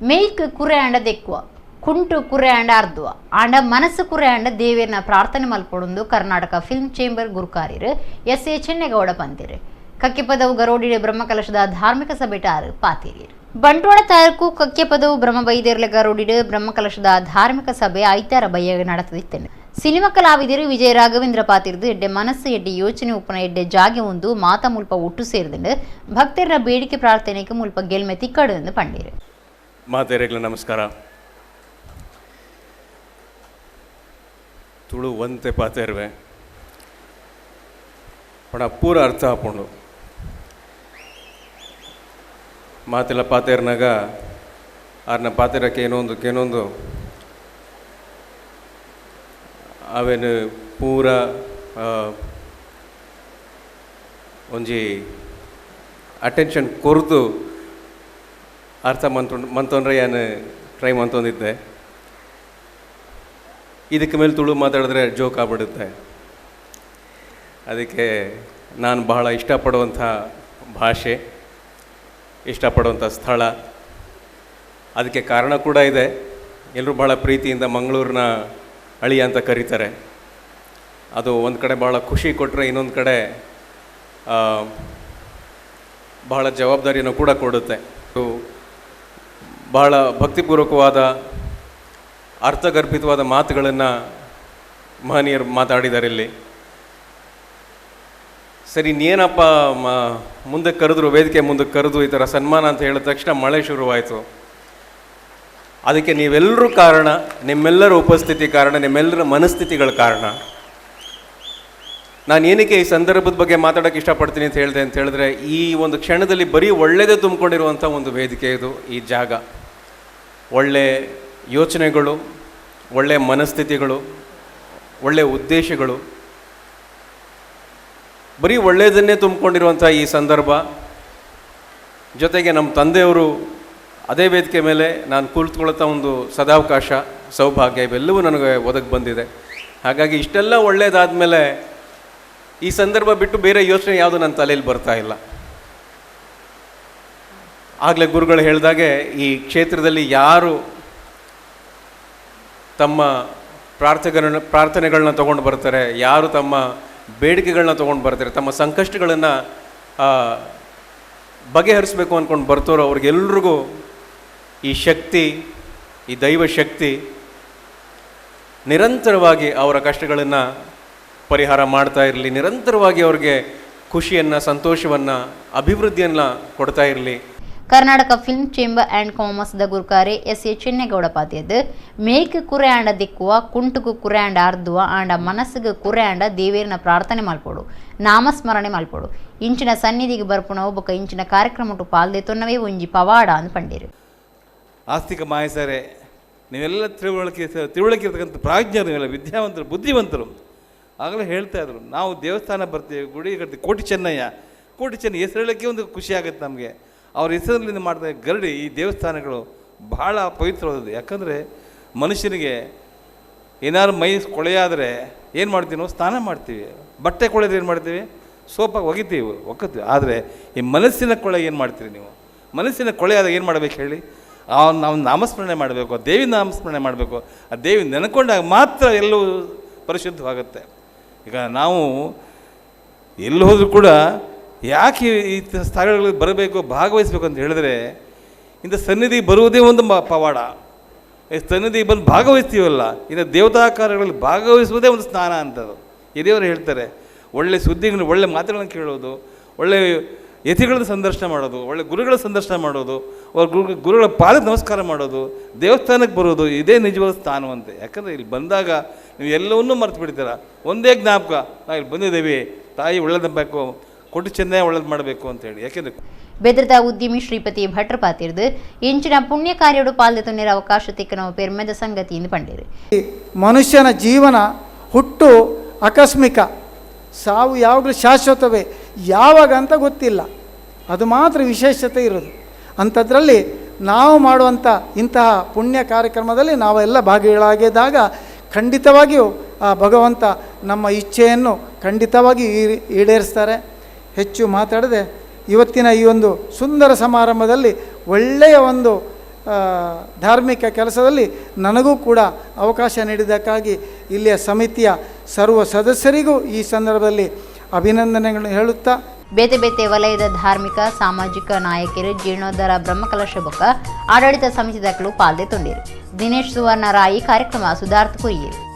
ಮೇಯ್ಕ್ ಕುರೆ ಆಂಡ ದೆಕ್ಕುವ ಕುಂಟು ಕುರೆ ಆಂಡ ಅರ್ದುವ ಆಂಡ ಮನಸ್ಸು ಕುರೆ ಆಂಡ ದೇವೇರ್ನ ಪ್ರಾರ್ಥನೆ ಮಲ್ಪೊಡುಂದು ಕರ್ನಾಟಕ ಫಿಲ್ಮ್ ಚೇಂಬರ್ ಗುರುಕಾರಿರು ಎಸ್ ಎ ಚೆನ್ನೇಗೌಡ ಪಂತಿರು. ಕಕ್ಕೆಪದವು ಗರೋಡಿಡೆ ಬ್ರಹ್ಮಕಲಶದ ಧಾರ್ಮಿಕ ಸಭೆಟಾರು ಪಾತಿರಿರು. ಬಂಟ್ವಾಳ ತಾಲೂಕು ಕಕ್ಕೆಪದವು ಬ್ರಹ್ಮಬೈದೇರ್ಲ ಗರೋಡಿಡು ಬ್ರಹ್ಮಕಲಶದ ಧಾರ್ಮಿಕ ಸಭೆ ಐತಾರ ಬಯ್ಯ ನಡೆದಿತ್ತೇನೆ. ಸಿನಿಮಾ ಕಲಾವಿದರು ವಿಜಯ ರಾಘವೇಂದ್ರ ಪಾತಿರ್ದು ಎಡ್ಡೆ ಮನಸ್ಸು ಎಡ್ಡೆ ಯೋಚನೆ ಉಪ್ಪನ ಎಡ್ಡೆ ಜಾಗೆ ಒಂದು ಮಾತಾ ಮುಲ್ಪ ಒಟ್ಟು ಸೇರಿದಂಡು ಭಕ್ತರ ಬೇಡಿಕೆ ಪ್ರಾರ್ಥನೆಗೆ ಮುಲ್ಪ ಗೆಲ್ಮೆ ತಿಕ್ಕಡು ಎಂದು ಪಂಡೀರು. ಮಾತೇರೆಗ್ಲ ನಮಸ್ಕಾರ. ತುಳು ಒಂತೆ ಪಾತೇರ್ವೆ ಪಣ ಪೂರ ಅರ್ಥ ಆಪುಂಡು. ಮಾತೆಲ್ಲ ಪಾತೇರ್ನಾಗ ಆರ್ನ ಪಾತೇರಕ್ಕೆ ಏನೊಂದು ಕೇನೊಂದು ಅವೇನು ಪೂರ ಒಂಜಿ ಅಟೆನ್ಷನ್ ಕೊರ್ದು ಅರ್ಥ ಮಂತೊಂಡ್ರೆ ಯಾನು ಟ್ರೈ ಮಂತೊಂದಿದ್ದೆ. ಇದಕ್ಕೆ ಮೇಲೆ ತುಳು ಮಾತಾಡಿದ್ರೆ ಜೋಕ್ ಆಗ್ಬಿಡುತ್ತೆ. ಅದಕ್ಕೆ ನಾನು ಬಹಳ ಇಷ್ಟಪಡುವಂಥ ಭಾಷೆ, ಇಷ್ಟಪಡುವಂಥ ಸ್ಥಳ, ಅದಕ್ಕೆ ಕಾರಣ ಕೂಡ ಇದೆ. ಎಲ್ಲರೂ ಭಾಳ ಪ್ರೀತಿಯಿಂದ ಮಂಗಳೂರಿನ ಅಳಿಯ ಅಂತ ಕರೀತಾರೆ. ಅದು ಒಂದು ಕಡೆ ಭಾಳ ಖುಷಿ ಕೊಟ್ಟರೆ ಇನ್ನೊಂದು ಕಡೆ ಬಹಳ ಜವಾಬ್ದಾರಿಯನ್ನು ಕೂಡ ಕೊಡುತ್ತೆ. ಬಹಳ ಭಕ್ತಿಪೂರ್ವಕವಾದ ಅರ್ಥಗರ್ಭಿತವಾದ ಮಾತುಗಳನ್ನು ಮಹನೀಯರು ಮಾತಾಡಿದ್ದಾರೆ ಇಲ್ಲಿ. ಸರಿ, ಇನ್ನೇನಪ್ಪ ಮುಂದಕ್ಕೆ ಕರೆದ್ರು, ವೇದಿಕೆ ಮುಂದಕ್ಕೆ ಕರೆದು ಈ ಥರ ಸನ್ಮಾನ ಅಂತ ಹೇಳಿದ ತಕ್ಷಣ ಮಳೆ ಶುರುವಾಯಿತು. ಅದಕ್ಕೆ ನೀವೆಲ್ಲರೂ ಕಾರಣ, ನಿಮ್ಮೆಲ್ಲರ ಉಪಸ್ಥಿತಿ ಕಾರಣ, ನಿಮ್ಮೆಲ್ಲರ ಮನಸ್ಥಿತಿಗಳ ಕಾರಣ. ನಾನು ಏನಕ್ಕೆ ಈ ಸಂದರ್ಭದ ಬಗ್ಗೆ ಮಾತಾಡೋಕ್ಕೆ ಇಷ್ಟಪಡ್ತೀನಿ ಅಂತ ಹೇಳಿದೆ ಅಂತ ಹೇಳಿದ್ರೆ, ಈ ಒಂದು ಕ್ಷಣದಲ್ಲಿ ಬರೀ ಒಳ್ಳೆಯದೇ ತುಂಬಿಕೊಂಡಿರುವಂಥ ಒಂದು ವೇದಿಕೆ ಇದು, ಈ ಜಾಗ. ಒಳ್ಳೆ ಯೋಚನೆಗಳು, ಒಳ್ಳೆಯ ಮನಸ್ಥಿತಿಗಳು, ಒಳ್ಳೆಯ ಉದ್ದೇಶಗಳು, ಬರೀ ಒಳ್ಳೆಯದನ್ನೇ ತುಂಬಿಕೊಂಡಿರುವಂಥ ಈ ಸಂದರ್ಭ. ಜೊತೆಗೆ ನಮ್ಮ ತಂದೆಯವರು ಅದೇ ವೇದಿಕೆ ಮೇಲೆ ನಾನು ಕುಳಿತುಕೊಳ್ಳುತ್ತಾ ಒಂದು ಸದಾವಕಾಶ, ಸೌಭಾಗ್ಯ, ಇವೆಲ್ಲವೂ ನನಗೆ ಒದಗಿ ಬಂದಿದೆ. ಹಾಗಾಗಿ ಇಷ್ಟೆಲ್ಲ ಒಳ್ಳೆಯದಾದ ಮೇಲೆ ಈ ಸಂದರ್ಭ ಬಿಟ್ಟು ಬೇರೆ ಯೋಚನೆ ಯಾವುದು ನನ್ನ ತಲೆಯಲ್ಲಿ ಬರ್ತಾ ಇಲ್ಲ. ಆಗಲೇ ಗುರುಗಳು ಹೇಳಿದಾಗೆ ಈ ಕ್ಷೇತ್ರದಲ್ಲಿ ಯಾರು ತಮ್ಮ ಪ್ರಾರ್ಥನೆಗಳನ್ನ ತೊಗೊಂಡು ಬರ್ತಾರೆ, ಯಾರು ತಮ್ಮ ಬೇಡಿಕೆಗಳನ್ನ ತೊಗೊಂಡು ಬರ್ತಾರೆ, ತಮ್ಮ ಸಂಕಷ್ಟಗಳನ್ನು ಬಗೆಹರಿಸ್ಬೇಕು ಅಂದ್ಕೊಂಡು ಬರ್ತಾರೋ ಅವ್ರಿಗೆಲ್ರಿಗೂ ಈ ಶಕ್ತಿ, ಈ ದೈವ ಶಕ್ತಿ ನಿರಂತರವಾಗಿ ಅವರ ಕಷ್ಟಗಳನ್ನು ಪರಿಹಾರ ಮಾಡ್ತಾ ಇರಲಿ, ನಿರಂತರವಾಗಿ ಅವ್ರಿಗೆ ಖುಷಿಯನ್ನು, ಸಂತೋಷವನ್ನು, ಅಭಿವೃದ್ಧಿಯನ್ನು ಕೊಡ್ತಾ ಇರಲಿ. Karnataka film chamber and ಕಾಮರ್ಸ್ದ ಗುರುಕಾರೆ S A Chennegowda ಪಾತಿಯದ್ದು make ಕುರೆ ಆಂಡ ದಿಕ್ಕುವ ಕುಂಟುಗು ಕುರೆ ಆಂಡ ಅರ್ದುವ ಆಂಡ ಮನಸ್ಸಿಗೆ ಕುರೆ ಆಂಡ ದೇವೇರ್ನ ಪ್ರಾರ್ಥನೆ ಮಲ್ಪೋಡು, ನಾಮಸ್ಮರಣೆ ಮಲ್ಪೋಡು, ಇಂಚಿನ ಸನ್ನಿಧಿಗೆ ಬರ್ಪುಣವು ಬೊಕ್ಕ ಇಂಚಿನ ಕಾರ್ಯಕ್ರಮ ಪಾಲ್ದೆ ತೊನ್ನವೇ ಒಂಜಿ ಪವಾಡ ಅಂದ್ ಪಂಡೀರು. ಆಸ್ತಿಕ ಮಾಯಸರೇ, ನೀವೆಲ್ಲ ತಿಳುವಳಿಕೆ ತಿಳುವಳಿಕೆ ಇರ್ತಕ್ಕಂಥ ಪ್ರಾಜ್ಞರು, ನೀವೆಲ್ಲ ವಿದ್ಯಾವಂತರು, ಬುದ್ಧಿವಂತರು. ಆಗಲೇ ಹೇಳ್ತಾಯಿದ್ರು, ನಾವು ದೇವಸ್ಥಾನ ಬರ್ತೀವಿ, ಗುಡಿ ಕಟ್ತೀವಿ, ಕೋಟಿ ಚೆನ್ನಯ್ಯ, ಕೋಟಿ ಚೆನ್ನಯ್ಯ ಹೆಸರು ಹೇಳೋಕ್ಕೆ ಒಂದು ಖುಷಿ ಆಗುತ್ತೆ ನಮಗೆ. ಅವ್ರ ಹೆಸರಿನಿಂದ ಮಾಡಿದ ಗರಡಿ ಈ ದೇವಸ್ಥಾನಗಳು ಭಾಳ ಪವಿತ್ರವಾದದ್ದು. ಯಾಕಂದರೆ ಮನುಷ್ಯನಿಗೆ ಏನಾದ್ರು ಮೈ ಕೊಳೆಯಾದರೆ ಏನು ಮಾಡ್ತೀವಿ ನಾವು? ಸ್ನಾನ ಮಾಡ್ತೀವಿ. ಬಟ್ಟೆ ಕೊಳೆದ್ರೆ ಏನು ಮಾಡ್ತೀವಿ? ಸೋಪಾಗಿ ಒಗಿತೀವಿ, ಒಕ್ಕತ್ತೀವಿ. ಆದರೆ ಈ ಮನಸ್ಸಿನ ಕೊಳೆ ಏನು ಮಾಡ್ತೀರಿ ನೀವು? ಮನಸ್ಸಿನ ಕೊಳೆ ಆದಾಗ ಏನು ಮಾಡಬೇಕು ಹೇಳಿ? ನಾವು ನಾಮಸ್ಮರಣೆ ಮಾಡಬೇಕು, ಆ ದೇವಿ ನಾಮಸ್ಮರಣೆ ಮಾಡಬೇಕು. ಆ ದೇವಿ ನೆನ್ಕೊಂಡಾಗ ಮಾತ್ರ ಎಲ್ಲವೂ ಪರಿಶುದ್ಧವಾಗುತ್ತೆ. ಈಗ ನಾವು ಎಲ್ಲಿ ಹೋದರೂ ಕೂಡ ಯಾಕೆ ಈ ಸ್ಥಳಗಳಿಗೆ ಬರಬೇಕು, ಭಾಗವಹಿಸಬೇಕು ಅಂತ ಹೇಳಿದ್ರೆ, ಇಂಥ ಸನ್ನಿಧಿ ಬರುವುದೇ ಒಂದು ಪವಾಡ. ಈ ಸನ್ನಿಧಿಗೆ ಬಂದು ಭಾಗವಹಿಸ್ತೀವಲ್ಲ, ಇನ್ನು ದೇವತಾ ಕಾರ್ಯಗಳಲ್ಲಿ ಭಾಗವಹಿಸುವುದೇ ಒಂದು ಸ್ನಾನ ಅಂತದು. ಹಿರಿಯವರು ಹೇಳ್ತಾರೆ, ಒಳ್ಳೆ ಸುದ್ದಿಗಳು, ಒಳ್ಳೆ ಮಾತುಗಳನ್ನು ಕೇಳೋದು, ಒಳ್ಳೆ ಯತಿಗಳನ್ನು ಸಂದರ್ಶನ ಮಾಡೋದು, ಒಳ್ಳೆ ಗುರುಗಳ ಸಂದರ್ಶನ ಮಾಡೋದು, ಅವ್ರ ಗುರುಗಳ ಪಾದಕ್ಕೆ ನಮಸ್ಕಾರ ಮಾಡೋದು, ದೇವಸ್ಥಾನಕ್ಕೆ ಬರೋದು, ಇದೇ ನಿಜವಾದ ಸ್ಥಾನವಂತೆ. ಯಾಕಂದರೆ ಇಲ್ಲಿ ಬಂದಾಗ ನೀವು ಎಲ್ಲವನ್ನೂ ಮರೆತು ಬಿಡ್ತೀರ. ಒಂದೇ ಜ್ಞಾಪಕ, ನಾವು ಇಲ್ಲಿ ಬಂದಿದ್ದೇವೆ, ತಾಯಿ ಒಳ್ಳೇದು ಬೇಕು, ಕೊಟ್ಟು ಚೆನ್ನೈ ಒಳ್ಳೇದು ಮಾಡಬೇಕು ಅಂತೇಳಿ. ಯಾಕೆಂದರೆ ಬೆದ್ರದ ಉದ್ಯಮಿ ಶ್ರೀಪತಿ ಭಟ್ರ ಪಾತಿರ್ದು ಇಂಚಿನ ಪುಣ್ಯ ಕಾರ್ಯಡು ಪಾಲ್ದೆ ತೊನ್ನೆರ ಅವಕಾಶ ತಿಕ್ಕನವು ಪೆರ್ಮೆದ ಸಂಗತಿ ಎಂದು ಪಂಡೀರು. ಮನುಷ್ಯನ ಜೀವನ ಹುಟ್ಟು ಆಕಸ್ಮಿಕ, ಸಾವು ಯಾವಾಗಲೂ ಶಾಶ್ವತವೇ, ಯಾವಾಗ ಅಂತ ಗೊತ್ತಿಲ್ಲ, ಅದು ಮಾತ್ರ ವಿಶೇಷತೆ ಇರೋದು. ಅಂಥದ್ರಲ್ಲಿ ನಾವು ಮಾಡುವಂಥ ಇಂತಹ ಪುಣ್ಯ ಕಾರ್ಯಕ್ರಮದಲ್ಲಿ ನಾವೆಲ್ಲ ಭಾಗಿಗಳಾಗಿದ್ದಾಗ ಖಂಡಿತವಾಗಿಯೂ ಆ ಭಗವಂತ ನಮ್ಮ ಇಚ್ಛೆಯನ್ನು ಖಂಡಿತವಾಗಿಯೂ ಈಡೇರಿಸ್ತಾರೆ. ಹೆಚ್ಚು ಮಾತಾಡದೆ ಇವತ್ತಿನ ಈ ಒಂದು ಸುಂದರ ಸಮಾರಂಭದಲ್ಲಿ ಒಳ್ಳೆಯ ಒಂದು ಧಾರ್ಮಿಕ ಕೆಲಸದಲ್ಲಿ ನನಗೂ ಕೂಡ ಅವಕಾಶ ನೀಡಿದ್ದಕ್ಕಾಗಿ ಇಲ್ಲಿಯ ಸಮಿತಿಯ ಸರ್ವ ಸದಸ್ಯರಿಗೂ ಈ ಸಂದರ್ಭದಲ್ಲಿ ಅಭಿನಂದನೆಗಳನ್ನು ಹೇಳುತ್ತಾ, ಬೇತೆ ಬೇತೆ ವಲಯದ ಧಾರ್ಮಿಕ ಸಾಮಾಜಿಕ ನಾಯಕರು ಜೀರ್ಣೋದ್ಧಾರ ಬ್ರಹ್ಮಕಲಶ ಬೊಕ್ಕ ಆಡಳಿತ ಸಮಿತಿ ದಾಖಲು ಪಾಲ್ದೆ ತೊಂಡಿರು. ದಿನೇಶ್ ಸುವರ್ಣ ರಾಯಿ ಕಾರ್ಯಕ್ರಮ ಸುಧಾರ್ಥ ಕುರಿಯರು.